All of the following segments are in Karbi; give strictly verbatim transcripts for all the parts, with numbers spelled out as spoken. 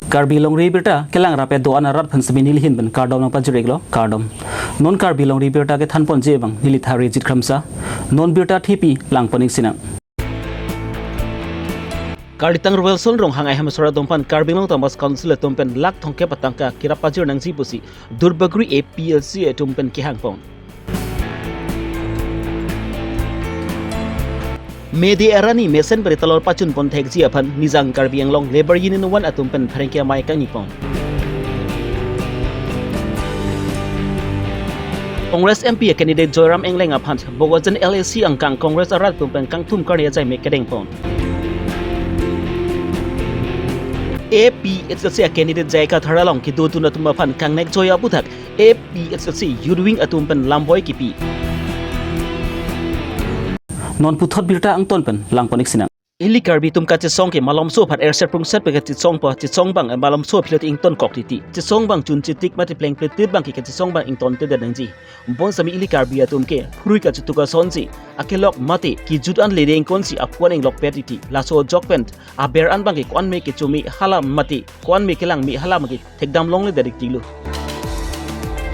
Karbi Longri Abirta kelang rap-et do-an arat aphan semi nelihin pen kardom nangpajir-iklo, kardom. Non Karbi Longri Abirta kethanponji abang neli Tharijit Kramsa. Non birta thepi langpon-ik sinang. Karlitang Roelson Ronghang ahem asor atum aphan Karbi Anglong Autonomous Council atum pen lakh thomkep atangka kerap pajir nangji pusi Duarbagori A P L C atum pen kehangpon. Mede arni mesen pen talor pachunpon thekji aphan Nijang Karbi Anglong Labour Union one atum pen pherangke amei kangnipon. Congress M P a candidate Joyram Engleng aphan Bokajan L A C angkang Congress arat atum pen kangthum karni ajai me kedengpon. A P H L C a candidate J I Kathar along kedodun atum aphan kangnekjoi aputhak A P H L C Youth Wing atum pen lamboi kipi. Non puthot birta angton pen langpon-ik sinang. Ili Karbi atum kachesong ke malomso aphan erset prungset pen kachesongpo, chesong abang malomso aphi lo ingtonkok titi. Chesong abang chunchetik mate plengpletit abang ke kachesong abang ingtontedet nangji. Bonsami ili Karbi atum ke phurui kachetuk asonsi akelok mate kejut an lede ingkonsi aphuan inglokpet titi. Laso ajok pen aber an abang ke ko-an me kecho me hala mate ko-an me kelang me hala abang ke thekdam longledet titi lo.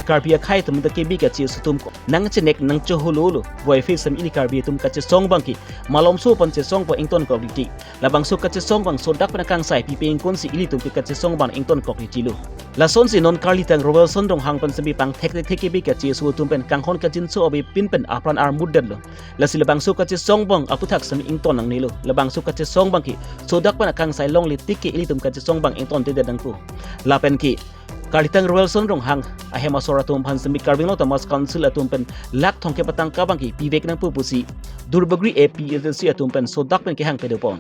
Karbi akhei atum ta kebi kacheso atum ko nangchenek nangchoholo lo. Boyfe sami ili Karbi atum kachesong abang ke malomso aphan chesongpo, ingtonkok titi. Labangso kachesong abang sodak pen akangsai pipe ingkonsi ilitum ke kachesong abang ingtonkok titi lo. Lasonsi non Karlitang Roelson Ronghang pen semi pangthekthekthe kebi kacheso atum pen kanghon kachinso avepin pen apran armutdetlo. Lasi labangso kachesong abang aputhak semi ington nangnelo. Labangso kachesong abang ke sodak pen akangsai longle tik ke ilitum kachesong abang ingtontedet nangpo. Lapen ke Karlitang Roelson Ronghang ahem asor atum aphan semi Karbi Anglong Autonomous Council atum pen lakh thomkep atangka abang ke pivek nangpo pusi Duarbagori A P H L C atum pen sodak pen kehang pedopon.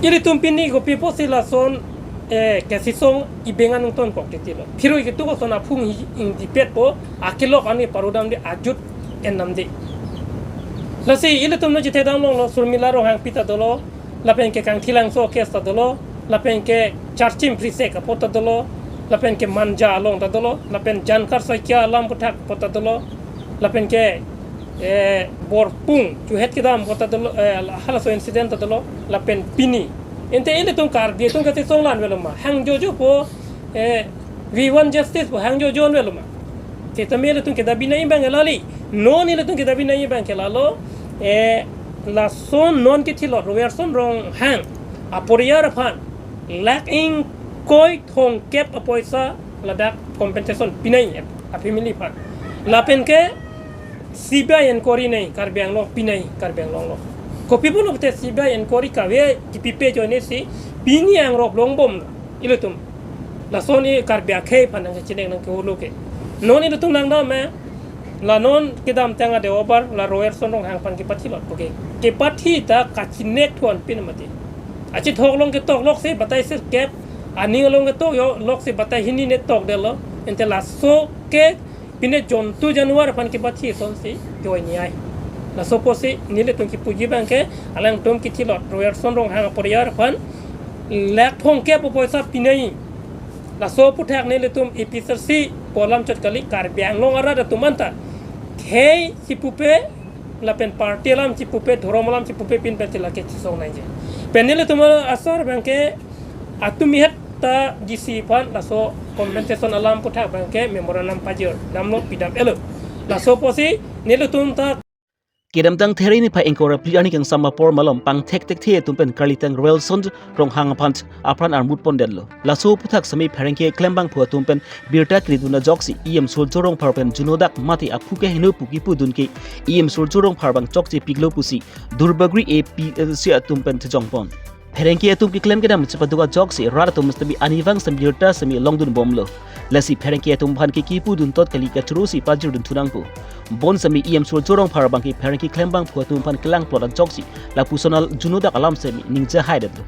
Ilitum pini kopi pusi lason, eh, kachesong ibeng an ingtonkok titi lo. Phirui ketuk ason aphung hi ingdipetpo, akelok ani parudamde, ajut ennamde. Lasi ilitum nangchethekdam longlo, Surmila Ronghangpi ta dolo, lapen ke Kangthilangso case ta dolo, lapen ke Charchim Phrisek apot ta dolo, lapen ke Manja along ta dolo, lapen Jankar Saikia alam aputhak apot ta dolo, lapen ke, eh, Borpung chuhet kedam apot ta dolo, eh, halaso incident ta dolo, lapen pini. Ante ilitum Karbi atum kachesong la-an avelo ma. Hangjojopo, eh, we want justice pu hangjojo an avelo ma. Setame ilitum kedabi nangji abang ke lali. Non ilitum kedabi nangji abang ke lalo, eh, lason non kethilot Roelson Ronghang aporiyar aphan lakh ingkoi thomkep apoisa ladak compensation pinangji a-family aphan. Lapen ke C B I inquiry nangji Karbi Anglong, pinangji Karbi Anglong lo. Kopi pulo te C B I inquiry kave kipipe ajoinesi pini angrop longbom ilitum. Lason ili Karbi akhei aphan nangchinek nangkeholo ke. Non ilitum nangdam me, la non kedamtang adeobar la Roelson Ronghang aphan kepathilot puke. Kepathi ta kachinek thuan pin mati. Achithok along ketok lok se batai sirkep, aning along ketok yo lok se batai hini ne tokdetlo. Ante laso ke pine jontu januar aphan kepathi asonsi join ai. Laso pusi nelitum kipuji abang ke alangtum kethilot Roelson Ronghang aporiyar aphan lakh thomkep apoisa pinangji. Laso aputhak nelitum A P H L C pu alam chot kali, Karbi Anglong arat atum anta khei chipupe lapen party alam chipupe, dhorom alam chipupe pin pen tila kachesong nangji. Pen nelitum asor abang ke atum ihet ta D C aphan laso compensation alam aputhak abang ke memorandum pajir damlo, pidam-etlo. Laso pusi nelitum ta kedamtang There niphai ingkoi ra phli arni kangsam apor malom pangthekthekthe atum pen Karlitang Roelson Ronghang aphan apran armutpondetlo. Laso aputhak semi pherangke klembangphu atum pen birta kridun ajoksi E M Surjya Rongphar pen junodak mate aphu keheno pu kipudun ke E M Surjya Rongphar abang chokchepiklo pusi Duarbagori A P H L C atum pen thejongpon. Pherangke atum keklem kedam chepaduk ajoksi rat atum semi arnivang semi birta semi longdunbomlo. Lasi pherangke atum aphan ke kipudun tot kali, kachorosi pajirdun thu nangpo. Bonsami E M Surjya Rongphar abang ke pherangke klembangphu atum aphan kelangplot ajoksi lapuson al junodak alam semi ningje haidetlo.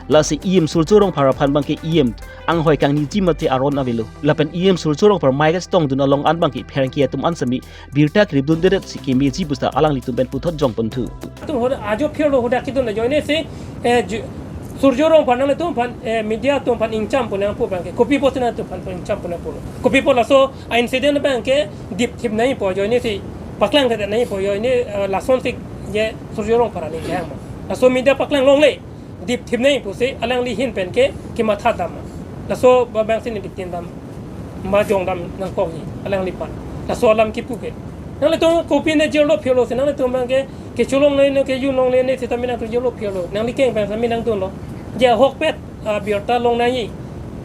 Lasi E M Surjya Rongphar aphan abang ke E M anghoi kangniji mate aron avelo. Lapen E M Surjya Rongphar mai kachetongdun along an abang ke pherangke atum an semi birta kridundedet si kemeji pusi alanglitum pen puthot jongponthu. Atum hoda ajo phirlo hoda kidun ajoinesi, eh, ju-, Surjya Rongphar nanglitum aphan, eh, media atum aphan ingcham pu nangpu abang ke. Kopi pusi nangtum aphan ingcham pu nangpu. Kopi pu laso a-incident abang ke dipthip nangji pu ajoinesi, paklangthedet nangji pu ajoine, eh, lasonsi je Surjya Rongphar aning kehang ma. Laso media paklang longle. dipthip nangji pusi alangli ahin pen ke kematha dam. Laso abang si neli tin dam, majong dam nangkokji alangliphan. Laso alam kipu ke. Nanglitum kopine jirlo phirlo si nanglitum abang ke kecholongle ne kejunlongle ne sitame nangtum jirlo phirlo. Nangli keng abang sitame nangdunlo. Je ahokpet, ah, birta long nangji.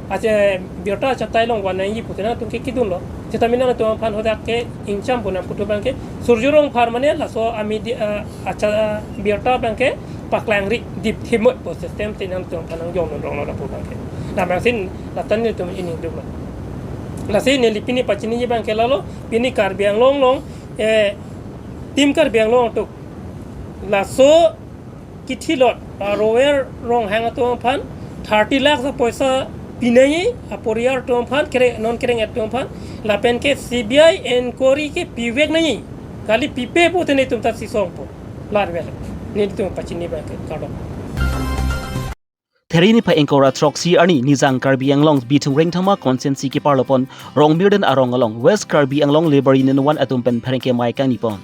Ache birta achatai long van nangji pusi nangtum ke kedunlo. Sitame nangtum aphan hadak ke ingcham pu nangputu abang ke Surjya Rongphar mane laso a-media, ah, acha, ah, birta abang ke paklangri dipthip mo pu system si nangtum aphan nangjong ronglo lapu abang ke. Labang si lata nelitum ining duklo. Lasi neli pini pachiniji abang ke lalo, pini Karbi Anglong along, eh, Team Karbi Anglong atum laso kithilot, ah, Roel Ronghang atum aphan thirty lakhs apoisa pi nangji, aporial atum aphan, kere, non kereng atum aphan, lapen ke C B I inquiry ke pivek nangji, kali pipe pute netum ta sisongpo. Larvel, netum pachini abang ke kardom. Therini pha ingkoi ra throksi arni Nijang Karbi Anglong Bithung Rengthama constituency keparlopon Rongmirden arong along West Karbi Anglong Labour Union One atum pen pherangke amei kangnipon.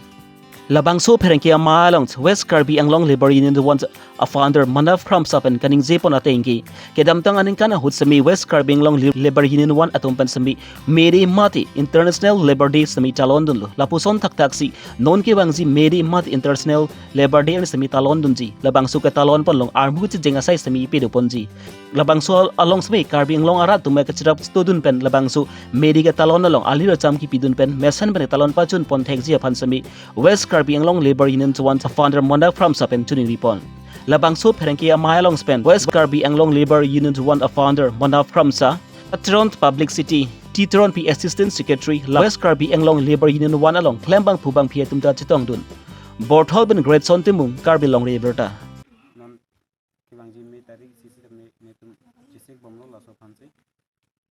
Labangso pherangke amei along West Karbi Anglong Labour Union One a-founder Manav Kramsa pen kaningjepon ateng ke, kedamtang aningkan ahut semi West Karbi Anglong Li-, Labour Union One atum pen semi May Day mate International Labour Day semi talon dunlo. Lapuson thakthak si non kevangji May Day mate International Labour Day arni semi talon dunji. Labangso ketalon ponlong armu kechijeng asai semi pedoponji. Labangso along semi Karbi Anglong arat atum ke kacherap student pen labangso May Day ketalon along ali racham kipidun pen mesen pen ketalon pachunpon thekji aphan semi West Karbi Anglong Labour Union One a-founder Manav Kramsa pen chiningripon. Labangso pherangke amei along pen West Karbi Anglong Labour Union One a-founder Manav Kramsa, Patron Publicity, Titron P Assistant Secretary, la West Karbi Anglong Labour Union One along klembangphu bangphi atum ta chetongdun. Borthol pen Greatson Timung, Karbi Longri Abirta. Non kevangji May tarik isi sitame netum chesik bomlo laso aphan si.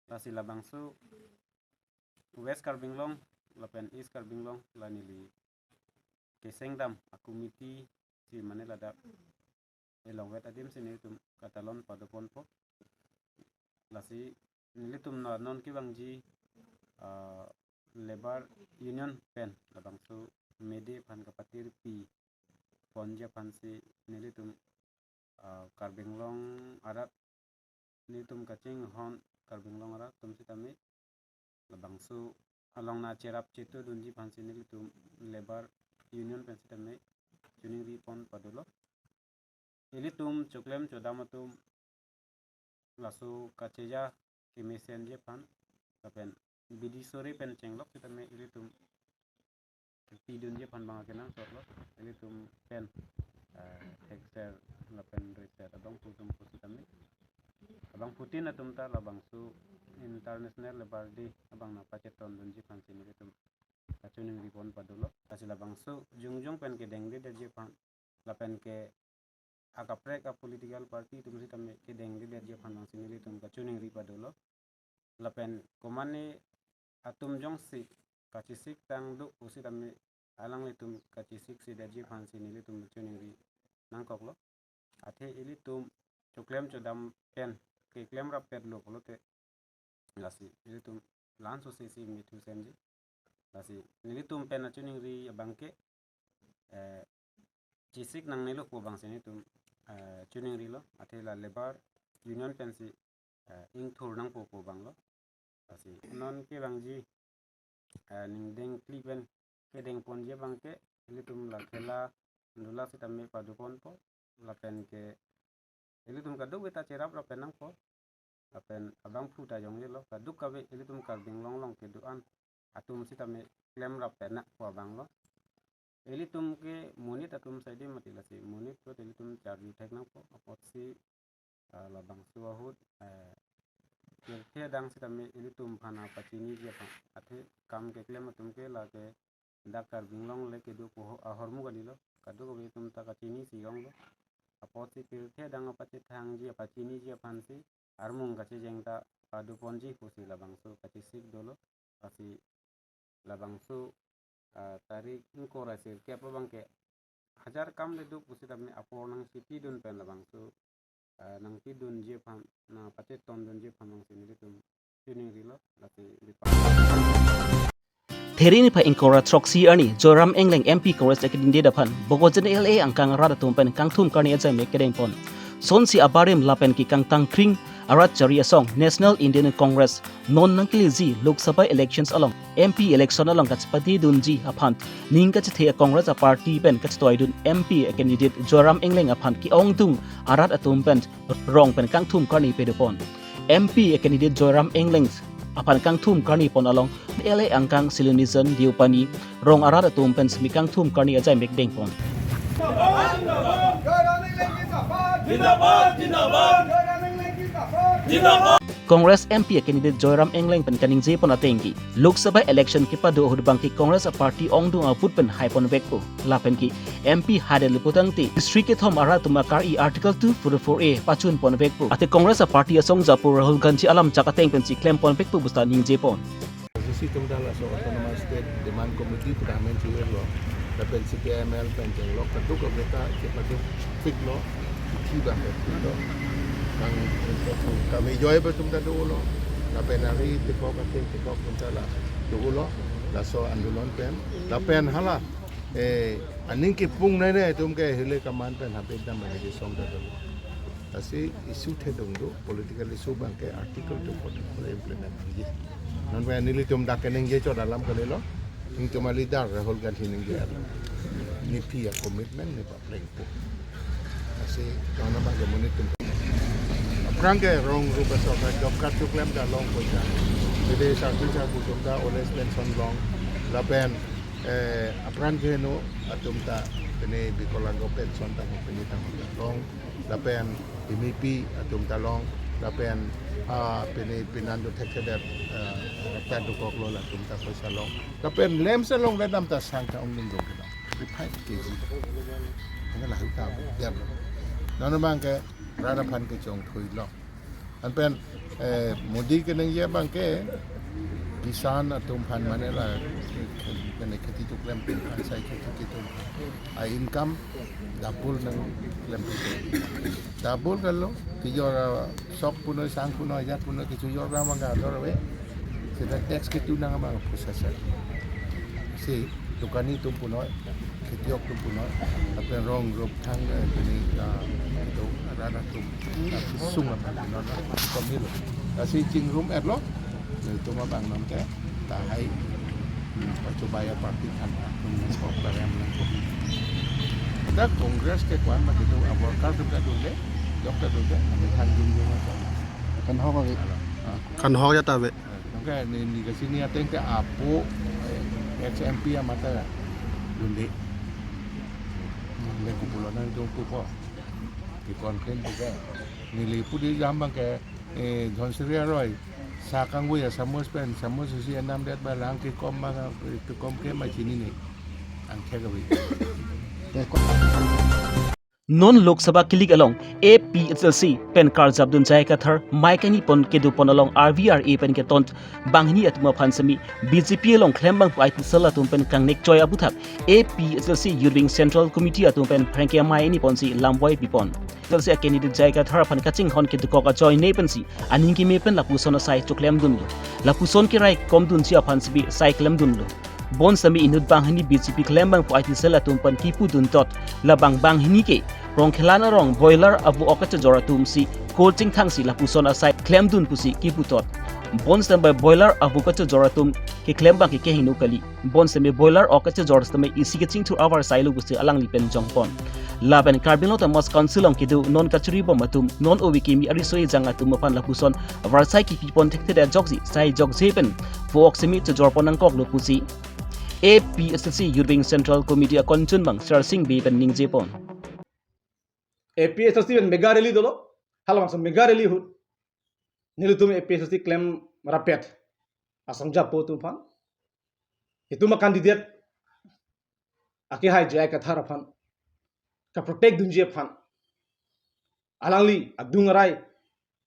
Lasi labangso West Karbi Anglong lapen East Karbi Anglong la neli keseng dam a-committee si mane ladak elongvet adim si nelitum katalon padoponpo. Lasi nelitum na non kevangji, ah, Labour Union pen labangso May Day aphan kapatirpi ponji aphan si nelitum, ah, Karbi Anglong arat, nelitum kachinghon Karbi Anglong arat atum sitame labangso along na cherap chetu dunji aphan si nelitum Labour Union pen sitame chiningripon padolo. Ilitum choklem chodam atum laso kacheja kemesenji aphan lapen bidi sore pen chenglok sitame ilitum pidunji aphan bang akenangsotlo. Ilitum pen, eh, thekser lapen reser abangphu atum pusitame, abangphutin atum ta labangso International Labour Day abang nangpachetondunji aphan si nelitum kachiningripon padolo. Lasi labangso jongjong pen kedengdedetji aphan lapen ke akaprek a-political party atum sitame kedengdedetji aphan bang si nelitum kachiningri padolo. Lapen komane atum jongsi kachesik tangduk pusitame alanglitum kachesik si detji aphan si nelitum chiningri nangkoklo. Athe ilitum choklem chodam pen keklem rappetlo pulote lasi ilitum lan so si si mithu senji. Lasi nelitum pen achiningri abang ke, eh, chesik nangnelo pu bang si nelitum, eh, chiningrilo. Athe la Labour Union pen si, eh, ingthur nangpo pu banglo. Lasi non kevangji, eh, ningdeng kli pen kedengponji abang ke ilitum la khela dula sitame padoponpo lapen ke ilitum kadokave ta cherap rap pen nangpo. Lapen abangphu ta jongjelo, kadokave ilitum Karbi Anglong along kedo-an atum sitame klem rap pen nangpo abanglo. Ilitum ke monit atum saide mati, lasi monit lo ilitum charju thek nangpo. Apotsi, ah, labangso ahut, eh, pirthe adang sitame ilitum aphan pachiniji aphan, athe kam keklem atum ke lake dak Karbi Anglong le kedo pu ahormu kalilo, kadokave atum ta kachinisi onglo. Apotsi pirthe adang pachethangji, pachiniji aphan si armung kachejeng ta padoponji pusi labangso kachesik dolo. Lasi labangso, ah, tarik ingkoi ra sirkep abang ke hajar kam le duk pusitame apor nangchipidun pen labangso, ah, nangpidunji aphan, nangpachetondunji aphan bang si nelitum chiningrilo. Lasi bipa. Therini pha ingkoi ra throksi arni Joyram Engleng M P Congress a-candidate aphan Bokajan L A angkang arat atum pen kangthum karni ajai mek kedengpon. Sonsi abarim lapen kekangtang kring arat chari asong National Indian Congress non nangkeleji Lok Sabha elections along M P election along kachepate dunji aphan ning kachethe Congress a-party pen kachetoidun M P a-candidate Joyram Engleng aphan ke-ongdung arat atum pen rong pen kangthum karni pedopon. M P a-candidate Joyram Engleng aphan kangthum karni pon along L A angkang Silonijan Deopani rong arat atum pen simi kangthum karni ajai mekdeng pon. Congress M P a-candidate Joyram Engleng pen kaningje pon ateng ke Lok Sabha election kepado ahut abang ke Congress a-party ongdung a-vote pen hai ponvekpo. Lapen ke M P hadet le putangte district kethom arat atum akar-i Article two forty-four A pachun ponvekpo. Ate Congress a-party asong japo Rahul Gandhi alam chak ateng pensi klem ponvekpo pusi ta ningje pon. Sisi tum da laso Autonomous State Demand Committee pu ta amen chuir lo, lapen C P I M L pen jeng lo, kaduk abeta ke paduk fik lo, iki ba ke fik lo. Kang kami joy ba tum ta do lo, lapen ari tekok ating tekok tum ta la do lo, laso andolon pen, lapen hala, eh, aning kepung nai nai tum ke hile kaman pen habit dam ba ke song ta do lo. Lasi issue thedung do, political issue abang ke Article two forty-four implement nangji. Non ba nelitum dak keningje chot alam kalilo. Nelitum a-leader Rahul Gandhi ningje alam. Nephi a-commitment ne paplengpo. Lasi kona abang ke monit tum. Aphrang ke rong rupa sorkar job card choklem ta long poisa. Bide sarpi sarpo tum ta old age pension long. Lapen, eh, aphrang ke no atum ta pine Bikalang pension ta pine ta long. Lapen imipi atum ta long, lapen, ah, pine pinan do thekthedet, ah, ta dokok lo latum ta poisa long. Lapen lamps along le dam ta sang ta ongdung dong ke dong. Five K G. Hanya lahai ta der. Non abang ke rat aphan kechongthui lo. Anpen, eh, Modi keningje abang ke Kisan atum aphan mane la, kene kheti choklem atum aphan sai kheti atum a-income double nangklem. Double kalo, kejor, ah, sok punoi, sang punoi, ajat punoi, kejor abang ke ador ave. Seta tax ketu nang abang processor. Si, dokani atum punoi, khetiok atum punoi, lapen rong rup thang, eh, pine, ah, atum, arat atum, ah, sung abang punoi, komi lo. Lasi chingrum et lo, eh, atum abang nonke, tahai, hmm, pachobai a-party aphan, hmm, sport parem nangpo. Ta Congress ke kwan ma kedo, a-worker atum ta dunde, jok ta dunde, kami than jum jum aja. Kan hok ave. Alo, ah. Kan hok ya ta ave. Nangke ne, ne kasini ateng ke apo, eh, ex M P amat ta dunde. Nangke pulo nangtum pupo. Ke complain pu ke. Neli pu di jam abang ke, eh, Dhonsiri aroi. Sa kangvoi asamus pen, samus isi enam det ba lang kekom ma, kekom ke ma chinine. Angthek ave. Non Lok Sabha kilik along A P H L C pen karjapdun J I Kathar mike ani pon kedo pon along R V R A pen ketong banghini atum aphan semi B J P along klembang pu I T cell atum pen kangnek choi aputhak A P H L C Youth Wing Central Committee atum pen phrengke amei ani ponsi lamboi pipon. H L C a-candidate J I Kathar aphan kachinghon kedukok ajoine pensi aning keme pen lapuson asai choklemdunlo. Lapuson kerai komdunsi aphan semi sai klemdunlo. Bonsitame inut banghini B J P klembang pu I T cell atum pen kipudun tot. Labang banghini ke Rongkhelan arong boiler avo-ok kachejor atumsi coal chingthangsi lapuson asai klemdun pusi kiputot. Bonsitame boiler avo kachejor atum keklembang ke kehingno kali. Bonsitame boiler-ok kachejor sitame isi kachingthur avar sailo pusi alangli pen jongpon. Lapen Karbi Anglong Autonomous Council along kedo non kacharibom atum, non ove kimi ariso ejang atum aphan lapuson avarsai kipipon thekthedet ajokji sai jokje pen vo-ok semi chejorpon nangkoklo pusi A P H L C Youth Wing Central Committee akonchunbang Sar Sing Bey pen ningjepon. A P H L C pen mega rally dolo, halabangso mega rally ahut nelitum A P H L C klem rapet asong japo atum aphan, itum a-candidate akehai J I Kathar aphan kaprotect dunji aphan, alangli adung arai,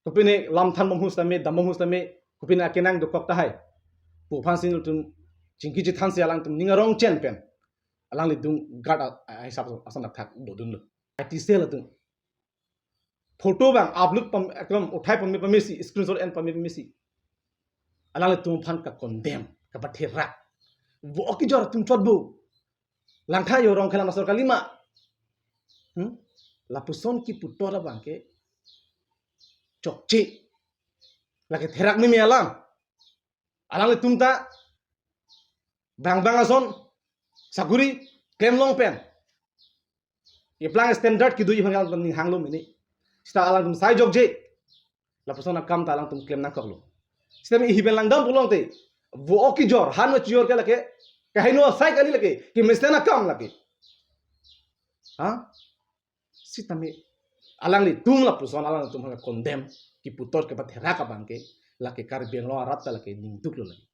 kopine lam thanbom ahut sitame, dambom ahut sitame, kopine akenang dokok tahai pu aphansi nelitum chingki chethansi alangtum ning arong chen pen alangli dung guard a, a, hisap ason thakthak dodunlo. I T cell atum photo abang upload pam, ekdom uthai pame pamesi, screenshot en pame pamesi, alanglitum aphan ka-condemn, kapatherak. Vo-ok kejor atum chot vo. Langtha yo Rongkhelan asor kalima. Hmm? lapuson kiputot abangke chokche. Lake therak mimi alam. Alanglitum ta bang bang ason sakuri klemlong pen keplang standard kedoji aphan alanglitum ning hanglo mini. Seta alangtum sai jokje. Lapuson akam ta alangtum klem nangkoklo. Seta mi ihi pen langdam pulote, vo-ok kejor, han kejor ke lake, kaheno asai kali lake, kemesen akam lake. Ha? Sitame alanglitum lapuson alangtum aphan condemn, kiputot kepatherak abangke, lake Karbi Anglong arat ta lake ningduklo lake.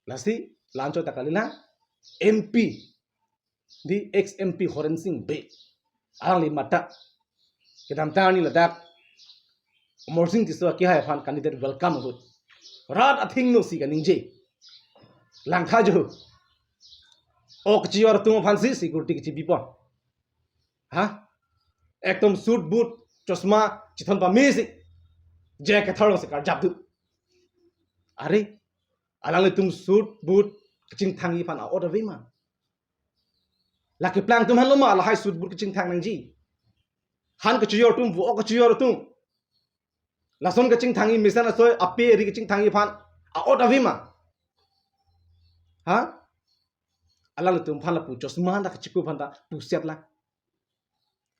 Lasi la-anchot ta kalilang, M P, the ex M P Horen Sing Bey. Alangli mata kedamtang arni ladak Amarsing Tisso akehai aphan candidate welcome ahut, rat athengno si kaningje. Langtha jo. Ok kejor atum aphansi security kechebipon. Ha? Ekdom suit boot, chosma chithon pamesi, je kethar alongsi karjap do. Are, alanglitum suit boot kachingthangji aphan a-ot avema? Lake plangtum aphanlo ma lahai suit boot kachingthang nangji? Han kejor atum, vo-ok kejor atum, lason kachingthangji, mesen asoi ape ri kachingthangji aphan a-ot avema? Ha? Alanglitum aphan lapu chosma ta kachiku aphan ta pusetlang.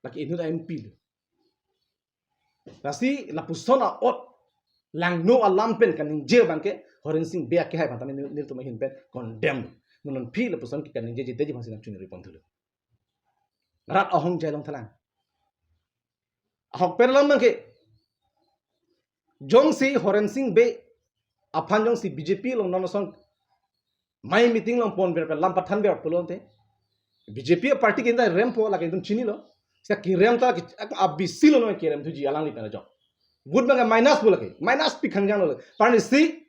Lake inut a-M P lo. Lasi lapuson a-ot langno alam pen kaningje abangke Horen Sing Bey akehai aphan tame nelitum ahin pen condemn. Nonphi lapuson ke kaningje jite ji aphansi nangchunri pon thulo. Rat ahong jai longthalang. Ahok pen alam abangke, jongsi Horen Sing Bey aphan jongsi B J P along non ason mai meeting along ponver pen lam pathanver pulote, B J P party ke inda rempo lake itum chinilo. Seta kerem ta ki, a-B C lo non kerem thuji alangli pen ajok. Vote abangke minus pu lake, minus pi khangjang lo. Parnisi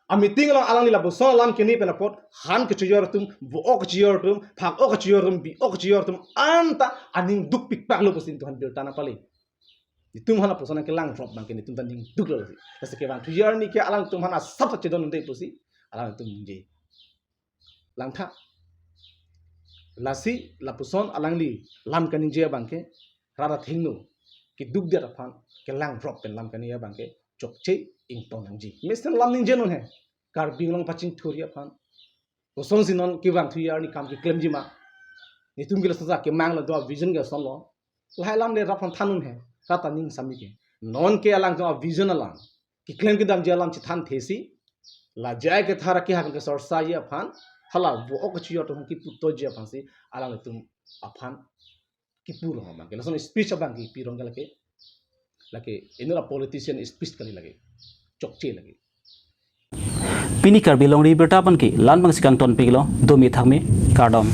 a-meeting along alangli lapuson alam keni pen apot, han kejor atum, vo-ok kejor atum, phak-ok kejor atum, bi-ok kejor atum anta aning dukpikpaklo pusi nelitum aphan birta nangpale. Nelitum aphan lapuson kelangrop abangke nelitum ta ningduklo lasi. Lasi kevang thuji arni ke alangtum aphan asap ta chedon unde pusi alangtum ningje. Langtha. Lasi lapuson alangli lam kaningje abangke, rat athengno keduk det aphan kelangrop pen lam kaningje abangke chokche ingtong nangji. Mesen lam ningje non he. Karbi Anglong pachingthurji aphan kosonsi non kevang thuji arni kam keklemji ma? Nelitum ke laso sa kemang lo, do vision ke ason lo. Lahai alam le rat aphan than un he. Rat aning sami ke. Non ke alangtum a-vision alam, keklem kedamji alam chethanthe si, la J I Kathar akehai aphan kesorsaji aphan, hala vo-ok kejor atum kiputoji aphansi alanglitum aphan kipu rong abangke. Lason speech abangke pi rong ke lake, lake inut a-politician speech kali lake. Chokche lake. Pini Karbi Longri Abirta abangke la-an abangsi kangtonpiklo, dome thakme, kardom.